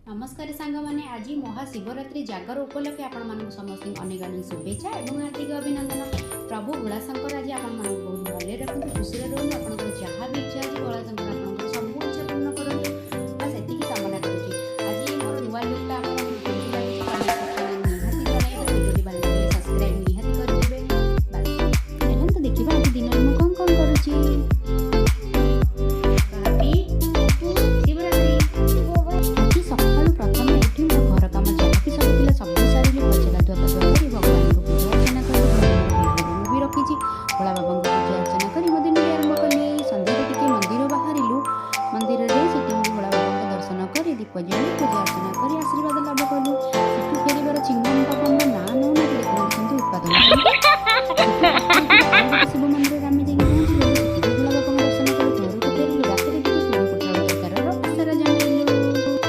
ନମସ୍କାର ସାଙ୍ଗମାନେ, ଆଜି ମହାଶିବରାତ୍ରି ଜାଗର ଉପଲକ୍ଷେ ଆପଣମାନଙ୍କୁ ସମସ୍ତଙ୍କୁ ଅନେକ ଅନେକ ଶୁଭେଚ୍ଛା ଏବଂ ହାର୍ଦ୍ଦିକ ଅଭିନନ୍ଦନ। ପ୍ରଭୁ ଭୋଳାଶଙ୍କର ଆଜି ଆପଣମାନଙ୍କୁ ବହୁତ ଭଲରେ ରଖନ୍ତୁ, ଖୁସିରେ ରୁହନ୍ତୁ। ଆପଣଙ୍କର ଯାହା ବି ଇଚ୍ଛା ଅଛି, ଭୋଳାଶଙ୍କର ଆପଣଙ୍କର ସବୁ ଇଚ୍ଛା ପୂର୍ଣ୍ଣ କରନ୍ତୁ, ବାସ୍ ଏତିକି କାମନା କରୁଛି। ଆଜି ମୋର ନୂଆ ଲୁକ୍ଟା ଆପଣଙ୍କୁ କେମିତି ଲାଗୁଛି, କମେଣ୍ଟ ସେକ୍ସନରେ ନିହାତି ଜଣାଇବେ। ଭିଡ଼ିଓଟି ଭଲ ଲାଗିଲେ ସବସ୍କ୍ରାଇବ୍ ନିହାତି କରିଦେବେ। ବାସ୍, ଚାଲନ୍ତୁ ଦେଖିବା ଆଜି ଦିନରେ ମୁଁ କ'ଣ କ'ଣ କରୁଛି। ହାପି ଶିବରାତ୍ରି। ଆଜି ସକାଳୁ ପ୍ରଥମେ ଉଠି ମୋ ଘର କାମ ଯାହା ବି ସବୁ ଥିଲା, ସବୁ ସାରିଲି। ପଛେ ଗାଧୁଆ ପାଧୁଆ କରି ଭଗବାନଙ୍କୁ ପୂଜା ଅର୍ଚ୍ଚନା କଲି। ଘରେ ମୋର ଭୋଳା ବାବାଙ୍କୁ ବି ରଖିଛି। ଭୋଳା ବାବାଙ୍କୁ ପୂଜା ଅର୍ଚ୍ଚନା କରି ମୋ ଦିନଟି ଆରମ୍ଭ କଲି। ସନ୍ଧ୍ୟାରେ ଟିକେ ମନ୍ଦିର ବାହାରିଲୁ। ମନ୍ଦିରରେ ସେଠି ମୁଁ ଭୋଳା ବାବାଙ୍କ ଦର୍ଶନ କରି, ଦୀପ ଜାଳି, ପୂଜା ଅର୍ଚ୍ଚନା କରି ଆଶୀର୍ବାଦ ଲାଭ କଲୁ। ସେଠୁ ଫେରିବାର ଚିଙ୍ଗମ ପାପା ମୋ ନାଁ ନେଉନାହାନ୍ତି। ଦେଖୁନାହାନ୍ତି କେମିତି ଉତ୍ପାତ ହେଉଛନ୍ତି। ସେଠୁ ପାଖରେ ଥିବା ଆଉ ଗୋଟେ ଶିବ ମନ୍ଦିରରେ ଆମେ ଯାଇକି